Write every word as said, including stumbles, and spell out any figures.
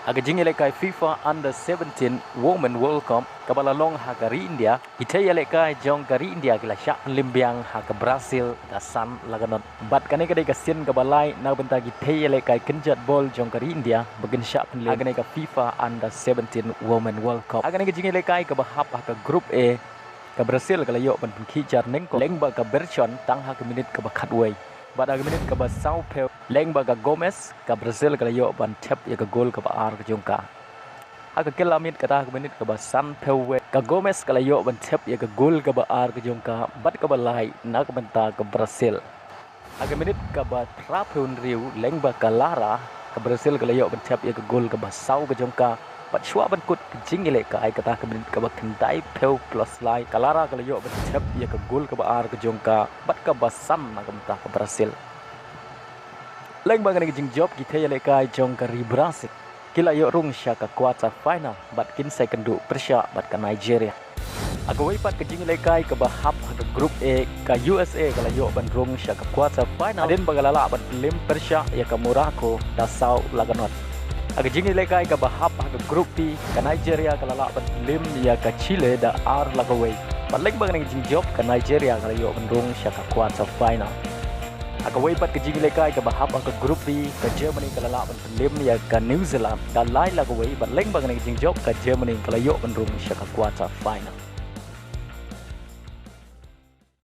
Ha ka jingïalehkai FIFA Under seventeen Women World Cup kaba la long ha ka ri India, ki thei ïalehkai jong ka ri India ki la shah pynliem biang ha ka Brazil da san la ka not. Bad kane ka dei ka sien kaba lai na ka bynta ki thei ïalehkai kynjat bol jong ka ri India ba kin shah pynliem ha kane ka FIFA Under seventeen Women World Cup. Ha kane ka jingïalehkai kaba hap ha ka Group A, ka Brazil ka la ïoh ban pynkhih jar nyngkong lyngba ka Bergson tang ha ka minit kaba khatwei. Bad ha ka minit kaba sawphew lyngba ka Gomes, ka Brazil ka la ïoh ban thep ïa ka gol kaba ar ka jong ka. Ha ka kylla miet kata ha ka minit kaba sanphew wei, ka Gomes ka la ïoh ban thep ïa ka gol kaba ar ka jong ka bad kaba lai na ka bynta ka Brazil. Ha ka minit kaba phraphew hynriew lyngba ka Lara, ka Brazil ka la ïoh ban thep ïa ka gol kaba saw ka jong ka. Bad shuwa ban kut ka jingïalehkai kata ha ka minit kaba khyndaiphew plus lai, ka Lara ka la ïoh ban thep ïa ka gol kaba ar ka jong ka bad kaba san na ka bynta ka Brazil. Lyngba kane ka jingjop, ki thei ïalehkai jong ka ri Brazil ki la ïoh rung sha ka quarter final bad kin sa ïakynduh pyrshah bad ka Nigeria. Ha kawei pat ka jingïalehkai kaba hap ha ka Group A, ka U S A ka la ïoh ban rung sha ka quarter final hadien ba ka la lah ban pynliem pyrshah ïa ka Morocco da saw la ka not. Ha ka jingïalehkai kaba hap ha ka Group B, ka Nigeria ka la lah ban pynliem ïa ka Chile da ar la kawei. Bad lyngba kane ka jingjop, ka Nigeria ka la ïoh ban rung sha ka quarter final. Ha kawei pat ka jingïalehkai kaba hap ha ka Group B, ka Germany ka la lah ban pynliem ïa ka New Zealand da lai la kawei, bad lyngba kane ka jingjop ka Germany ka la ïoh ban rung sha ka quarter final.